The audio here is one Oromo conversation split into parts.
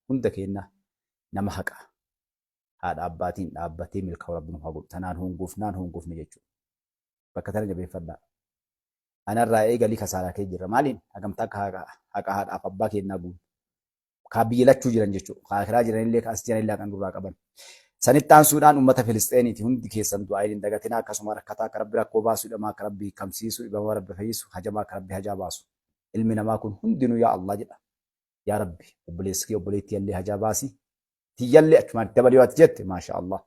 Hunda keenna nama haqa haadha abbaatiin dhaabbatee milkaa'u Rabbi nu haa godhu. Tanaan hongoofnaan hongoofne jechuudha. Bakka tana jabeeffadhaa. Anarraa eegalii kasaaraa kee jirra. Maaliin hagamtaa akka haqa haadhaaf abbaa keennaa guunnu. Kaa biyya lachuu jiran jechuudha. Kaa akiraa jiranillee ka as jiranillee haqan nurraa qaban. Sanitti aansuudhaan uummata Filisxeeniiti hundi keessan du'aa'iin hin dagatinaa akkasuma rakkataa akka Rabbi rakkoo baasu hidhamaa akka Rabbi hiikamsiisu dhibamaa Rabbi fayyisu hajamaa akka Rabbi hajaa baasu. Ilmi namaa kun hundinuu yaa Allah jedha. Yaa Rabbi obboleessi kee obboleettii illee hajaa baasi. Tiyyallee achumaan itti dabali yoo ati jette maasha Allah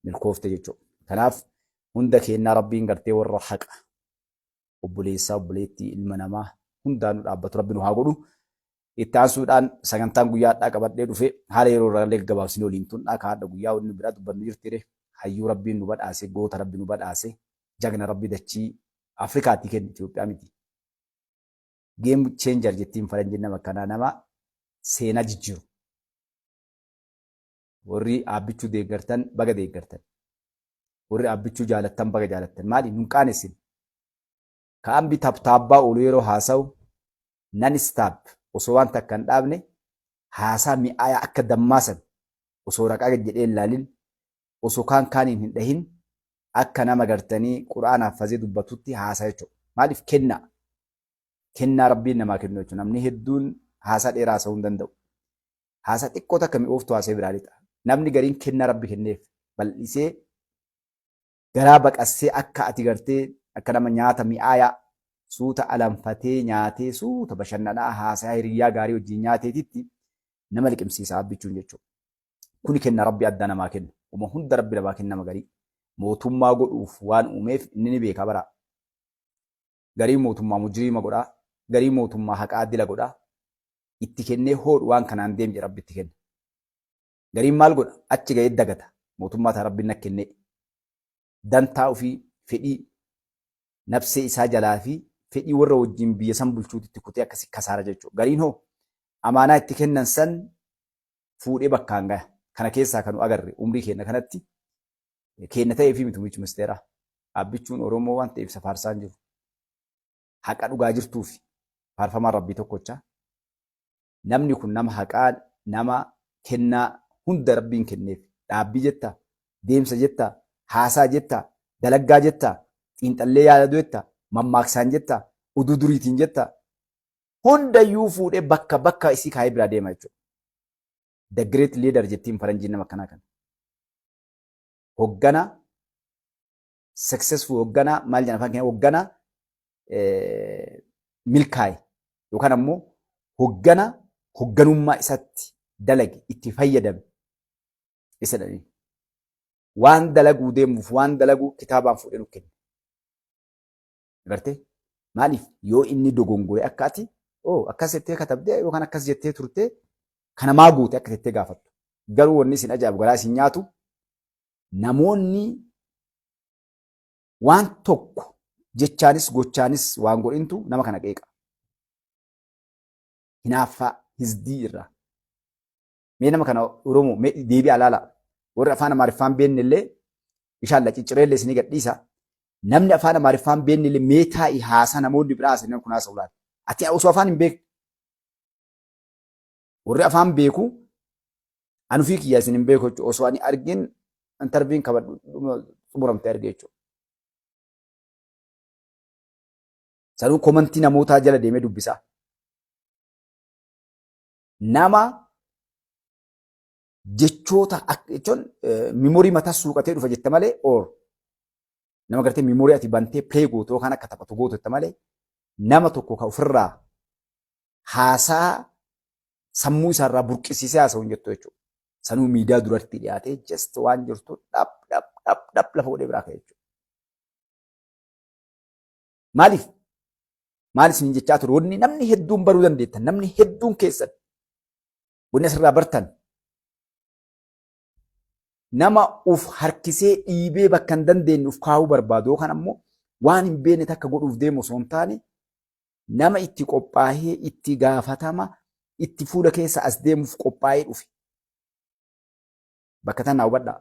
milkoofte jechuudha. Kanaaf hunda keennaa Rabbiin gartee warra haqa obboleessaa obboleettii ilma namaa hundaanuu dhaabbatu Rabbi nu haa godhu. Itti aansuudhaan sagantaan guyyaa hadhaa qabadhee dhufe haala yeroo irraa illee gaggabaabsinee waliin tunnaa ka hadha guyyaa wanni biraa dubbannu jirtire hayyuu Rabbiin nu badhaase goota Rabbi nu badhaase jagna Rabbi dachii Afrikaatii kenne Itoophiyaa miti. Game changer jettiin faranjiin nama akkanaa nama seenaa jijjiiru. Warri Aabbichuu deeggartan baga deeggartan. Warri Aabbichuu jaalattan baga jaalattan. Maali nun qaanessin. Ka ambi taptaabbaa oolu yeroo haasa'u nan stop osoo waan takka hin dhaabne haasaa mi'aayaa akka dammaa san osoo raqaa gad jedhee hin laalin osoo kaan kaaniin hin dhahin akka nama gartanii qur'aana haffazee dubbatutti haasaa jechuudha. Maaliif kennaa? Kennaa Rabbiin namaa kennu jechuudha. Namni hedduun haasaa dheeraa haasa'uu hin danda'u. Haasaa xiqqoo takka mi'ooftu haasa'ee biraa lixa. Namni gariin kennaa Rabbi kenneef bal'isee garaa baqassee akka ati gartee akka nama nyaata mi'aayaa suuta alanfatee nyaatee suuta bashannanaa haasayaa hiriyyaa gaarii wajjin nyaateetitti nama liqimsiisa abbichuun jechuudha. Kuni kenna Rabbi addaa namaa kennu. Uma hunda Rabbi namaa kenna nama garii. Mootummaa godhuuf waan uumeef inni ni beeka bara. Garii mootummaa mujriima godhaa, garii mootummaa haqaa dila godhaa. Itti kennee hoodhu waan kanaan deem jedha Rabbi itti kenna. Gariin maal godha? Achi ga'ee dagata. Mootummaa tana Rabbiin na kennee. Dantaa ofii, fedhii nafsee isaa jalaa fi fedhii warra wajjin biyya san bulchuutitti kutee akkasi kasaara jechuudha. Gariin hoo amaanaa itti kennan san fuudhee bakkaan gaya. Kana keessaa kan nu agarre umrii keenna kanatti keenna ta'ee fi miti muummichi ministeeraa. Abbichuun Oromoo waan ta'eef isa faarsaa hin jiru. Haqa dhugaa jirtuufi faarfamaan Rabbii tokkocha. Namni kun nama haqaa nama kennaa hunda Rabbiin kenneef. Dhaabbii jettaa? Deemsa jettaa? Haasaa jettaa? Dalaggaa jettaa? Xiinxallee yaadadu jettaa? Mammaaksaan jettaa? Oduu duriitiin jettaa? Hundayyuu fuudhee bakka bakka isii kaayee biraa deema jechuudha. The great leader jettiin faranjiin nama akkanaa kana. Hoggana successful hoggana maal jedhan afaan keenya hoggana milkaa'e yookaan ammoo hoggana hogganummaa isatti dalage itti fayyadame isa jedhanii. Waan dalaguu deemuuf waan dalaguu kitaabaan fuudhee nu kenne. Agartee? Maaliif yoo inni dogongore akka ati oo akkas jettee katabdee yookaan akkas jettee turtee kana maa goote akka jettee gaafattu. Garuu wanni isin ajaa'ibu garaa isin nyaatu namoonni waan tokko jechaanis gochaanis waan godhintu nama kana qeeqa. Hinaaffaa hizdii irraa. Mee nama kana Oromoo mee deebi'aa laala. Warri afaan Amaariffaan beekne illee inshaalla cicciree illee isinii gadhiisa. Namni afaan Amaariffaan beekne illee mee taa'i haasaa namoonni biraa haasa'an kun haasa'u laala. Ati osoo afaan hin beekne. Warri afaan beeku ani ofii kiyyaa isin hin beeku jechuudha. Osoo ani argin intarviin kabadhu xumuramte arge jechuudha. Sanuu komantii namootaa jala deemee dubbisaa. Nama jechoota jechuun mimorii mataa suuqatee dhufa jette malee or nama gartee mimorii ati bantee play gootu yookaan akka taphatu gootu jette malee nama tokko ka ofirraa haasaa sammuu isaarraa burqisiisee haasa'u hin jettu jechuudha. Sanuu miidiyaa duratti dhiyaatee just waan jirtu dhap dhap dhap dhap lafa godhee biraa ka'e jechuudha. Maaliif? Maal isin jechaa ture? Wanni namni hedduun baruu dandeettan, namni hedduun keessan wanni asirraa bartan nama uf harkisee dhiibee bakka hin dandeenye uf kaa'uu barbaadu yookaan ammoo waan hin beekne takka godhuuf deemu osoo hin taane nama itti qophaa'ee itti gaafatama itti fuula keessa as deemuuf qophaa'ee dhufe. Bakka tanaa hubadhaa.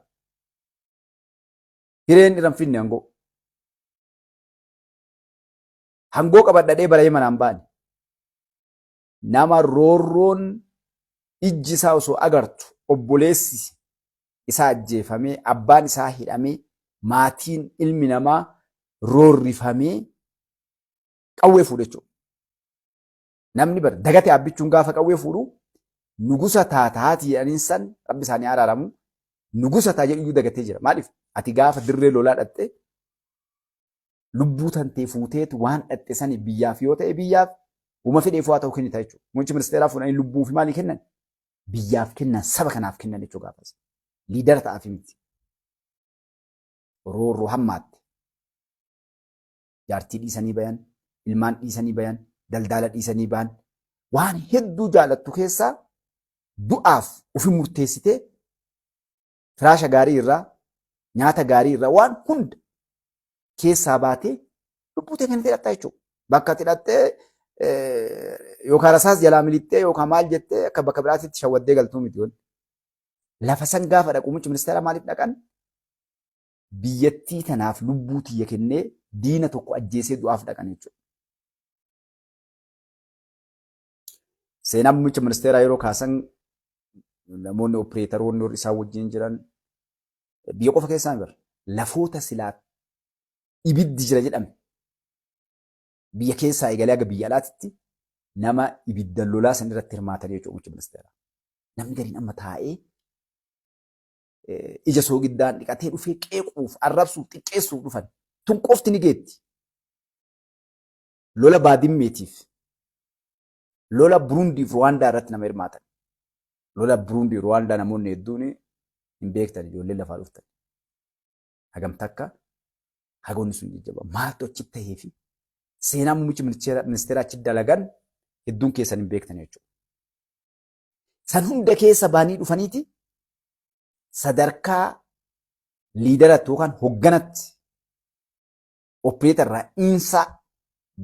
Hireen irra hin finne hangoo. Hangoo qabadhadhee bara'ee manaan baane. Nama roorroon Ijji isaa osoo agartu obboleessi isaa ajjeefamee, abbaan isaa hidhamee, maatiin ilmi namaa roorrifamee qawwee fuudhe jechuudha. Namni bar dagate Abbichuun gaafa qawwee fuudhu nugusa taata haati jedhaniin san, rabbi isaanii araaramu, nugusa taa jedhu iyyuu dagatee jira. Maaliif ati gaafa dirree lolaa dhatte lubbuu tantee fuuteetu waan dhatte sani biyyaaf yoo ta'e biyyaaf uma fedheef waa ta'u kennita jechuudha. Muummichi ministeeraa fuudhanii lubbuu fi maalii kennan? Biyyaaf kennan, saba kanaaf kennan jechuudha gaafas. Liidara ta'aaf miti. Roorroo hammaatte. Jaartii dhiisanii bayan, ilmaan dhiisanii bayan, daldaala dhiisanii bahan, waan hedduu jaalattu keessaa du'aaf ufi murteessitee firaasha gaarii irraa, nyaata gaarii irraa, waan hunda keessaa baatee lubbuu tee kennitee dhaqxaa jechuudha. Bakka ati dhaqxee yookaan rasaas jalaa miliqxee yookaan maal jettee akka bakka biraatitti shawwaddee galtuu miti. Lafa san gaafa dhaqu muummichi ministeeraa maaliif dhaqan? Biyyattii tanaaf lubbuu tiyya kennee diina tokko ajjeesee du'aaf dhaqan jechuudha. Seenaa muummicha ministeeraa yeroo kaasan namoonni opereetaroonni warri isaan wajjin jiran biyya qofa keessaa bara lafoota silaa ibiddi jira jedhame biyya keessaa eegalee haga biyya alaatitti nama ibidda lolaa san irratti hirmaatan jechuudha muummicha ministeeraa. Namni gariin amma taa'ee ija soogiddaan dhiqatee dhufee qeequuf, arrabsuuf, xiqqeessuuf dhufan. Tun qofti ni geetti. Lola Baadimmeetiif, lola Burundiif Ruwaandaa irratti nama hirmaatan. Lola Burundii Ruwaandaa namoonni hedduun hin beektan, ijoolleen lafaa dhuftan. Hagam takka hagoonni sun jajjaba. Maaltu achitti tahee fi seenaa muummichi ministeeraa achitti dalagan hedduun keessan hin beektan jechuudha. San hunda keessa baanii dhufaniiti sadarkaa liidaratti yookaan hogganatti opereetar irraa insaa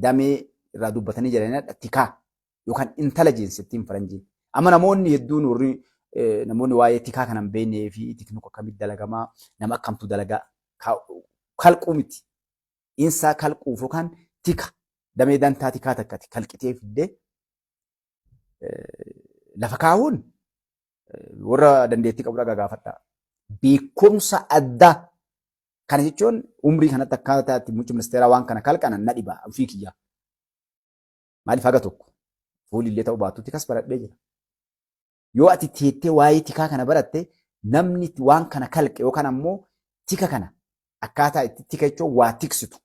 damee irraa dubbatanii jiranidha tikaa yookaan intelligence ittiin faranjiin. Amma namoonni hedduun warri namoonni waa'ee tikaa kana hin beeknee fi tikni akkamitti dalagamaa, nama akkamtu dalagaa kalquu miti. Insaa kalquuf yookaan tika damee dantaa tikaa takkati kalqitee fiddee lafa kaa'uun warra dandeettii qabu dhagaa gaafadhaa. Beekumsa addaa kana jechuun umrii kanatti akkaataa itti muummichi ministeeraa waan kana kalqanan na dhiba ofii kiyyaa. Maaliif haga tokko fuulillee ta'uu baatutti kas baradhee jira. Yoo ati teettee waa'ee tikaa kana baratte, namni waan kana kalqe yookaan ammoo tika kana akkaataa itti tika jechuun waa tiksitu.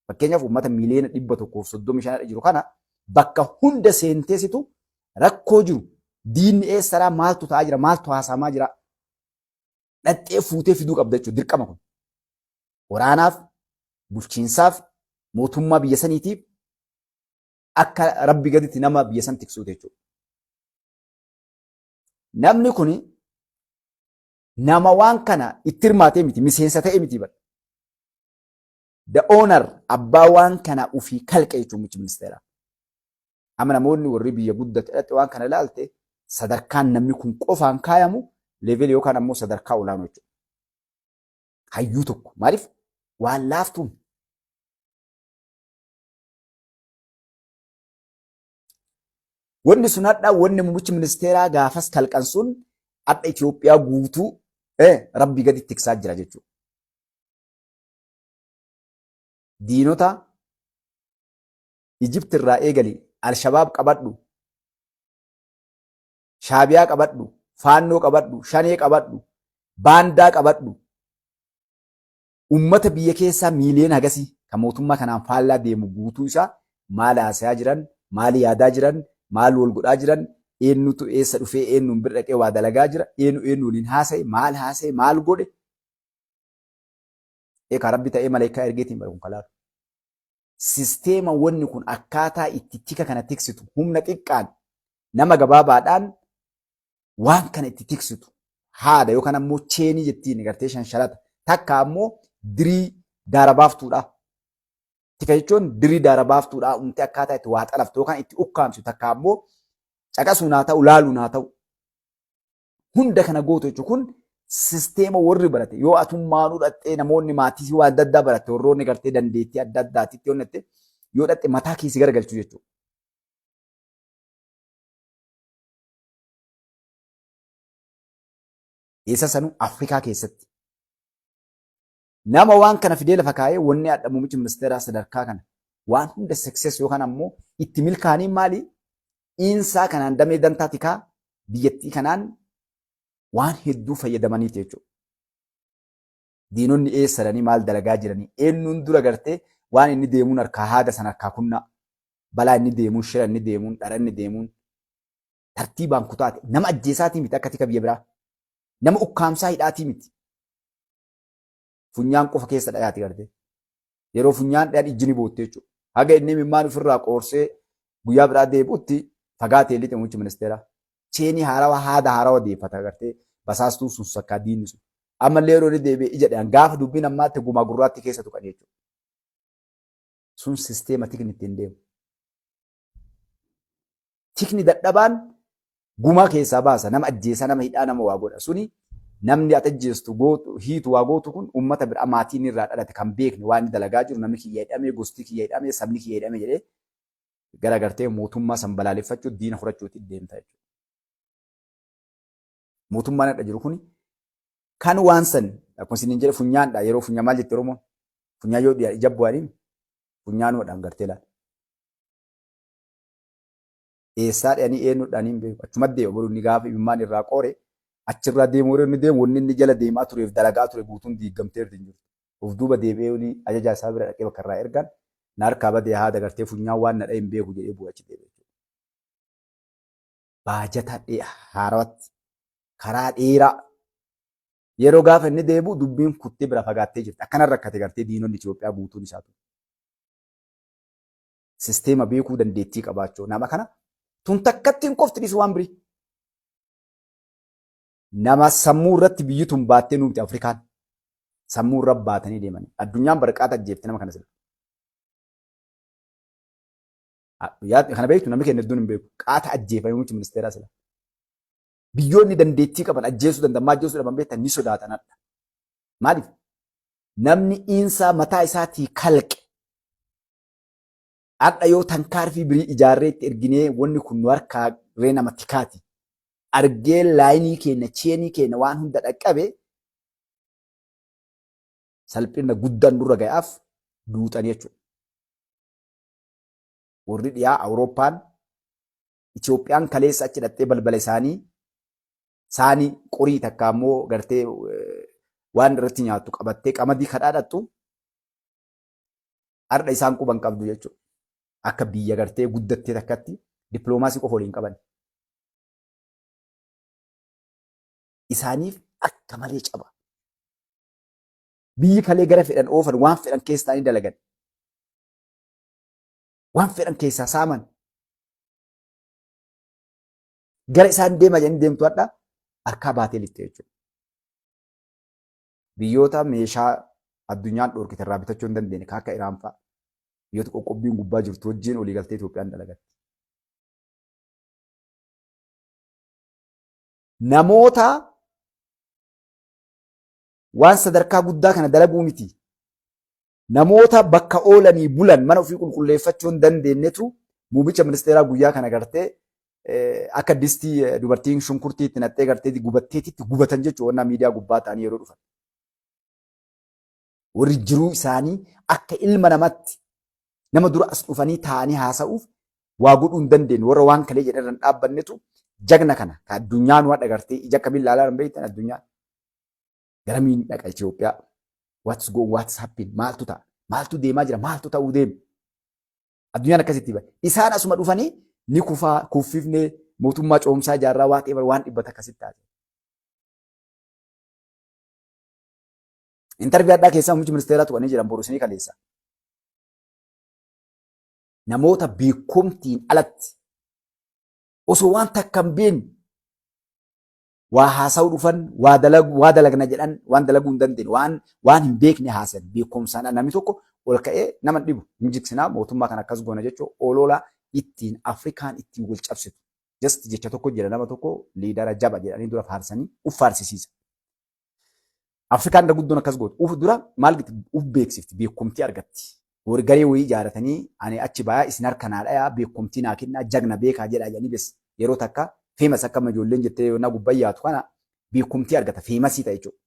Fakkeenyaaf, uummata miiliyoona 135 jiru kana bakka hunda seenteesitu rakkoo jiru, diinni eessaraa, maaltu ta'aa jira, maaltu haasamaa jira, dhaxxee fuutee fiduu qabda jechuudha dirqama kun. Waraanaaf, bulchiinsaaf, mootummaa biyya saniitiif akka rabbi gaditti nama biyya san tiksuuti jechuudha. Namni kun nama waan kana itti hirmaatee miti, miseensa ta'e miti bara. The owner, abbaa waan kana ofii kalqe jechuun muummichi ministeeraa. Amma namoonni warri biyya guddate dhaqxe waan kana ilaalte sadarkaan namni kun qofaan kaayamu level yookaan ammoo sadarkaa olaanoo jechuudha. Hayyuu tokko maaliif waan laaftuun wanni sun hadha wanni muummichi ministeeraa gaafas kalqan sun hadha Itoophiyaa guutuu rabbi gadi tiksaa jira jechuudha. Diinota Ijipti irraa eegali, Alshabaab qabadhu, Shaabiyaa qabadhu, Faannoo qabadhu, Shanee qabadhu, Baandaa qabadhu. Uummata biyya keessaa miiliyoona hagasii kan mootummaa kanaan faallaa deemu guutuu isaa maal haasayaa jiran, maal yaadaa jiran, maal wal godhaa jiran, eenyutu eessa dhufee eenyuun bira dhaqee waa dalagaa jira, eenyu eenyu waliin haasa'e, maal haasa'e, maal godhe. Eekaa rabbi ta'ee maleekaa ergeetiin bara kun kalaalu. Sisteema wanni kun akkaataa itti tika kana tiksitu, humna xiqqaan nama gabaabaadhaan waan kana itti tiksitu haada yookaan ammoo cheenii jettiin gartee shanshalata takka ammoo dirii daara baaftuudha. Tika jechuun dirii daara baaftuudha umtee akkaataa itti waa xalaftu yookaan itti ukkaamsitu, takka ammoo caqasuun haa ta'u, laaluun haa ta'u, hunda kana gootu jechuun kun sisteema warri barate yoo atummaanuu dhattee namoonni maatii waan adda addaa baratte warroonni gartee dandeettii adda addaatitti yoo dhatte yoo dhatte mataa keessi garagalchu jechuudha. Eessa sanuu Afrikaa keessatti. Nama waan kana fidee lafa kaa'ee, wanni adda muummichi ministeeraa sadarkaa kana waan hunda success yookaan ammoo itti milkaanii maali? Iinsaa kanaan, damee dantaa tikaa biyyattii kanaan waan hedduu fayyadamaniiti jechuudha. Diinonni eessadhanii, maal dalagaa jiranii, eenyuun dura gartee waan inni deemuun harkaa haada san harkaa kunnaa, balaa inni deemuun, shira inni deemuun, dhara inni deemuun tartiibaan kutaate. Nama ajjeesaatii miti, akka tika biyya biraa nama ukkaamsaa hidhaatii miti. Funyaan qofa keessa dhayaati gartee. Yeroo funyaan dhayan ijji ni bootte jechuudha. Haga inni imimmaan ofirraa qoorsee guyyaa biraa deebi'utti fagaatee lixe muummichi ministeeraa. Cheenii haarawaa, haada haarawaa deeffata gartee basaastuun sun, sakkaa diinni sun. Ammallee yeroo inni deebi'e ija dhayan, gaafa dubbiin ammaatti gumaa gurraatti keessa tuqan jechuudha. Sun sisteema tikni ittiin deemu. Tikni dadhabaan gumaa keessaa baasa, nama ajjeesaa, nama hidhaa, nama waa godha. Suni namni ati ajjeestu, gootu, hiitu, waa gootu kun uummata bira maatiin irraa dhalate kan beekne waan inni dalagaa jiru, namni kiyya hidhamee, gosti kiyya hidhamee, sabni kiyya hidhamee jedhee gara gartee mootummaa san balaaleffachuu, diina horachuutti deemta jechuudha. Mootummaan har'a jiru kun kan waan san akkuma isiniin jedhe funyaandha. Yeroo funyaan maal jette Oromoon? Funyaan yoo dhiyaa ija bu'anii funyaanuudhaan gartee laala. Eessaa dhiyanii, eenyudhaan hin beeku. Achumatti deema boru inni gaafa imimmaan irraa qoore achirraa deemu, yeroo inni deemu wanni inni jala deemaa tureef dalagaa ture guutuun diigamteerti, hin jirtu. Of duuba deebi'ee olii ajajaa isaa bira dhaqee bakka irraa ergan na harkaa badee, haada gartee funyaan waan na dha'e hin beeku jedhee bu'ee achi deebi'e jechuudha. Baajata haarawatti karaa dheeraa yeroo gaafa inni deebi'u dubbiin kuttee bira fagaattee jirti. Akkana rakkate gartee diinonni Itoophiyaa guutuun isaatu. Sisteema beekuu, dandeettii qabaachuu nama kana tun takkatti hin qofti dhiisu waan birii. Nama sammuu irratti biyyi tun baattee nuti Afrikaan sammuu irra baatanii deemanii. Addunyaan barqaata ajjeefte nama kana sila. Kana beektu, namni keenya hedduun hin beeku. Qaata ajjeefame muummichi ministeeraa sila. Biyyoonni dandeettii qaban ajjeesuu danda'an, maa ajjeesuu dhaban beektan, ni sodaatan hadha. Maaliif? Namni iinsaa mataa isaatii kalqe hadha yoo tankaarfii birii ijaarree itti erginee, wanni kun nu harkaa ree nama tikaati. Argee laayinii keenya, cheenii keenya waan hunda dhaqqabe, salphina guddaan nurra ga'aaf duuxanii jechuudha. Warri dhiyaa Awurooppaan Itoophiyaan kaleessa achi dhattee balbala isaanii saanii qorii takka ammoo gartee waan irratti nyaattu qabattee qamadii kadhaa dhattu, har'a isaan quban qabdu jechuudha. Akka biyya gartee guddattee takkatti dippiloomaasii qofa waliin qaban. Isaaniif akka malee caba. Biyyi kalee gara fedhan oofan, waan fedhan keessa ta'anii dalagan. Waan fedhan keessaa saaman. Gara isaan deema jedhanii deemtu hadha harkaa baatee lixxe jechuudha. Biyyoota meeshaa addunyaan dhorkite irraa bitachuu hin dandeenye kan akka Iraan fa'a, biyyoota qoqqobbiin gubbaa jirtu wajjin waliigaltee Itoophiyaan dalagatti. Namoota waan sadarkaa guddaa kana dalaguu miti. Namoota bakka oolanii bulan mana ofii qulqulleeffachuu hin dandeenyetu muummicha ministeeraa guyyaa kana gartee akka distii dubartiin shunkurtii itti naqxee gartee gubatteetitti gubatan jechuudha, wannaa miidiyaa gubbaa ta'anii yeroo dhufan. Warri jiruu isaanii akka ilma namatti nama dura as dhufanii taa'anii haasa'uuf waa godhuu hin dandeenye, warra waan kalee jedhan irra hin dhaabbannetu jagna kana ka addunyaan waan agartee ija akkamiin ilaalaa hin beektan. Addunyaan garamiin dhaqa Itoophiyaa? What's go, what's happen, maaltu ta'a, maaltu deemaa jira, maaltu ta'uu deema? Addunyaan akkasitti bahe. Isaan asuma dhufanii ni kufaa, kuffifnee, mootummaa coomsaa ijaarraa, waa ta'e waan dhibbata akkasitti taate. Interview addaa keessaa muummichi ministeeraa tuqanii jiran boru isinii kaleessa. Namoota beekumtiin alatti osoo waan takka hin beekne waa haasa'uu dhufan, waa dalagu, waa dalagna jedhan, waan dalaguu hin dandeenye, waan hin beekne haasan. Beekumsaan namni tokko ol ka'ee nama dhibu hin jigsinaa, mootummaa kan akkas goona jechuun olola ittiin Afrikaan ittiin wal cabsitu. Just jecha tokko jira, nama tokko leader jaba jedhanii dura faarsanii uf faarsisiisa. Afrikaan irra guddoon akkas gootu. Uf dura maal uf beeksifti, beekumtii argatti. Warri garee wayii ijaaratanii, ani achi bayaa, isin harka naa dhayaa, beekumtii naa kennaa, jagna beekaa jedhaa jedhanii bes yeroo takka famous akka ijoolleen jettee yoonaa gubbaa yaatu kana Beekumtii argata, famous ta'a jechuudha.